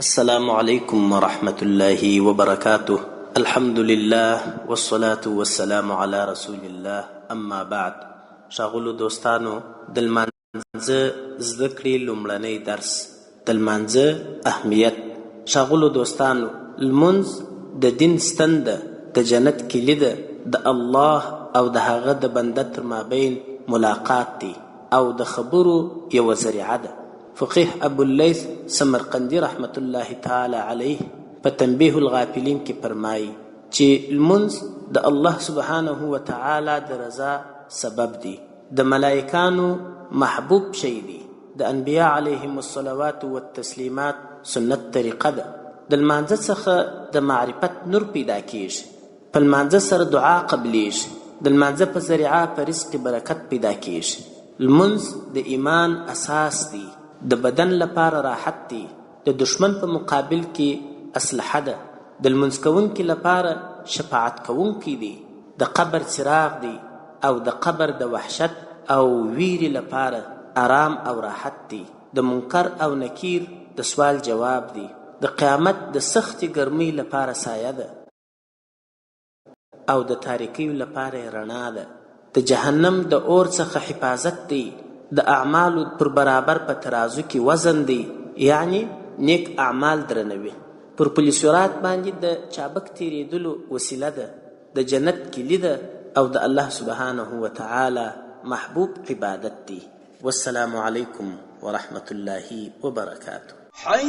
السلام علیکم ورحمة الله وبرکاته الحمد لله والصلاة والسلام علی رسول الله اما بعد ښاغلو دوستانو د لمانځه زده کړې لومړنی درس د لمانځه اهمیت ښاغلو دوستانو لمونځ د دین ستن ده د جنت کلي ده د الله او د هغه د بنده تر مابین ملاقات دی او د خبرو یوه ذریعه ده فقیه ابواللیث سمرقندي رحمة الله تعالی علیه په تنبیه الغافلین کې فرمایي چې لمونځ د الله سبحانه وتعالی د رضا سبب دی، د ملائکانو محبوب شی دی، د انبیاء علیهم الصلوات والتسلیمات سنت طریقه ده، د لمانځه څخه د معرفت نور پیدا کیږي، په لمانځه سره دعا قبلېږي، د لمانځه په ذریعه په رزق کې برکت پیدا کېږي. لمونځ د ایمان اساس دی، د بدن لپاره راحت دی، د دښمن په مقابل کې اسلحه ده، د لمونځ کوونکي لپاره شفاعت کوونکی دی، د قبر څراغ دی او د قبر د وحشت او ویرې لپاره ارام او راحت دی، د منکر او نکیر د سوال جواب دی، د قیامت د سختې ګرمۍ لپاره سایه ده. او د تاریکیو لپاره یې رڼا ده، د جهنم د اور څخه حفاظت دی، د اعمالو پر برابر په ترازو کې وزن دی، یعنې نیک اعمال درنوي، پر پل صراط باندې د چابک تیریدلو وسیله ده، د جنت کلي ده او د الله سبحانه وتعالی محبوب عبادت دی. والسلام علیکم ورحمة الله وبرکاته.